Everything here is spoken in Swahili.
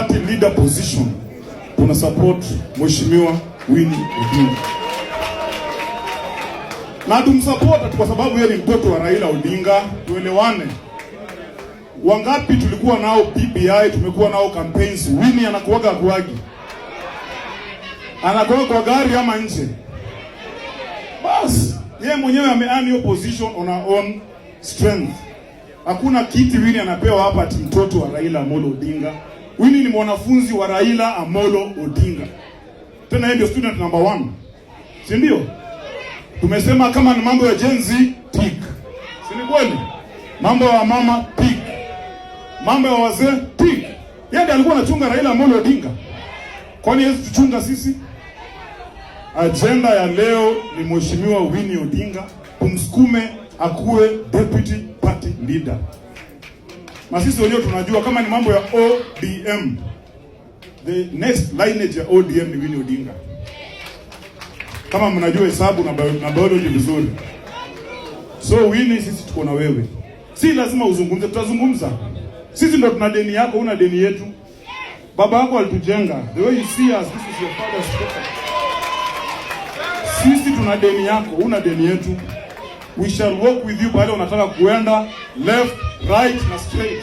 party leader position, tuna support Mheshimiwa Winnie Odinga na tumsupport kwa sababu yeye ni mtoto wa Raila Odinga. Tuelewane. Wangapi tulikuwa nao BBI, tumekuwa nao campaigns. Winnie anakuwaga akuagi, anakuwaga kwa gari ama nje? Bas, yeye mwenyewe ameearn hiyo position on her own strength. Hakuna kiti Winnie anapewa hapa ati mtoto wa Raila Amolo Odinga. Winnie ni mwanafunzi wa Raila Amolo Odinga, tena yeye ndio student number one, si ndio? Tumesema kama ni mambo ya Gen Z, tick, si ni kweli? Mambo ya mama, tick, mambo ya wazee, tick. Yeye ndiye alikuwa anachunga Raila Amolo Odinga, kwani hawezi tuchunga sisi? Agenda ya leo ni Mheshimiwa Winnie Odinga, tumsukume akuwe deputy party leader, na sisi wenyewe tunajua kama ni mambo ya ODM, the next lineage ya ODM ni Winnie Odinga, kama mnajua hesabu na biology vizuri. So Winnie, sisi tuko na wewe, si lazima uzungumze, tutazungumza. Sisi ndo tuna deni yako, una deni yetu. Baba yako alitujenga. The way you see us, this is your father's property. Sisi tuna deni yako, una deni yetu. We shall walk with you pale unataka kuenda left, right na straight.